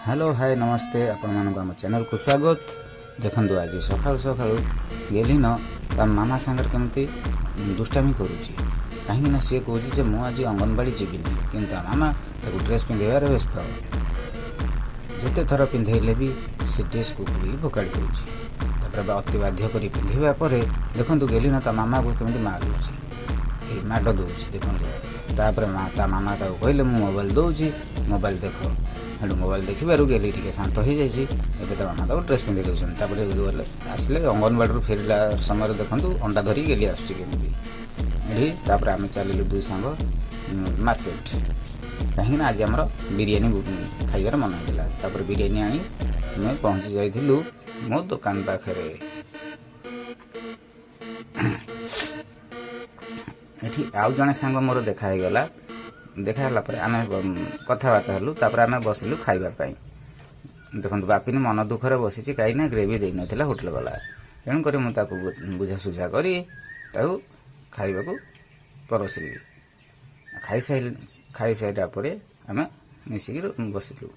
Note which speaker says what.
Speaker 1: Hello, ହାଏ, ନମସ୍ତେ, ଆପଣମାନଙ୍କୁ ଆମ ଚ୍ୟାନେଲକୁ ସ୍ୱାଗତ। ଦେଖନ୍ତୁ, ଆଜି ସକାଳୁ ସକାଳୁ ଗେଲିନ ତା ମାମା ସାଙ୍ଗରେ କେମିତି ଦୁଷ୍ଟାମି କରୁଛି। କାହିଁକି ନା ସିଏ କହୁଛି ଯେ ମୁଁ ଆଜି ଅଙ୍ଗନବାଡ଼ି ଯିବିନି, କିନ୍ତୁ ତା ମାମା ତାକୁ ଡ୍ରେସ୍ ପିନ୍ଧେଇବାରେ ବ୍ୟସ୍ତ। ଯେତେ ଥର ପିନ୍ଧେଇଲେ ବି ସେ ଡ୍ରେସ୍କୁ ଖୋଲିକି ଫୋକାଡ଼ି ଦେଉଛି। ତାପରେ ଅତି ବାଧ୍ୟ କରି ପିନ୍ଧେଇବା ପରେ ଦେଖନ୍ତୁ, ଗେଲିନ ତା ମାମାକୁ କେମିତି ମାରୁଛି, ଏଇ ମାଡ଼ ଦେଉଛି ଦେଖନ୍ତୁ। ତାପରେ ମା ତା ମାମା ତାକୁ କହିଲେ, ମୁଁ ମୋବାଇଲ ଦେଉଛି, ମୋବାଇଲ ଦେଖ। ସେଠୁ ମୋବାଇଲ ଦେଖିବାରୁ ଗେଲି ଟିକେ ଶାନ୍ତ ହେଇଯାଇଛି। ଏବେ ତା ମାମା ତାକୁ ଡ୍ରେସ୍ ପିନ୍ଧେଇ ଦେଉଛନ୍ତି। ତାପରେ ଗଲେ ଆସିଲେ ଅଙ୍ଗନବାଡ଼ିରୁ ଫେରିଲା ସମୟରେ ଦେଖନ୍ତୁ, ଅଣ୍ଡା ଧରି ଗେଲି ଆସୁଛି କେମିତି ଏଠି। ତାପରେ ଆମେ ଚାଲିଲୁ ଦୁଇ ସାଙ୍ଗ ମାର୍କେଟ, କାହିଁକିନା ଆଜି ଆମର ବିରିୟାନୀ ଖାଇବାର ମନ ହେଇଥିଲା। ତାପରେ ବିରିୟାନୀ ଆଣି ଆମେ ପହଞ୍ଚି ଯାଇଥିଲୁ ମୋ ଦୋକାନ ପାଖରେ। ଏଠି ଆଉ ଜଣେ ସାଙ୍ଗ ମୋର ଦେଖା ହେଇଗଲା। ଦେଖା ହେଲା ପରେ ଆମେ କଥାବାର୍ତ୍ତା ହେଲୁ। ତାପରେ ଆମେ ବସିଲୁ ଖାଇବା ପାଇଁ। ଦେଖନ୍ତୁ, ବାପିନି ମନ ଦୁଃଖରେ ବସିଛି, କାହିଁକି ନା ଗ୍ରେଭି ଦେଇନଥିଲା ହୋଟେଲ ବାଲା। ତେଣୁକରି ମୁଁ ତାକୁ ବୁଝାସୁଝା କରି ତାକୁ ଖାଇବାକୁ ପରସିଲି। ଖାଇସାରିଲା ପରେ ଆମେ ମିଶିକି ବସିଲୁ।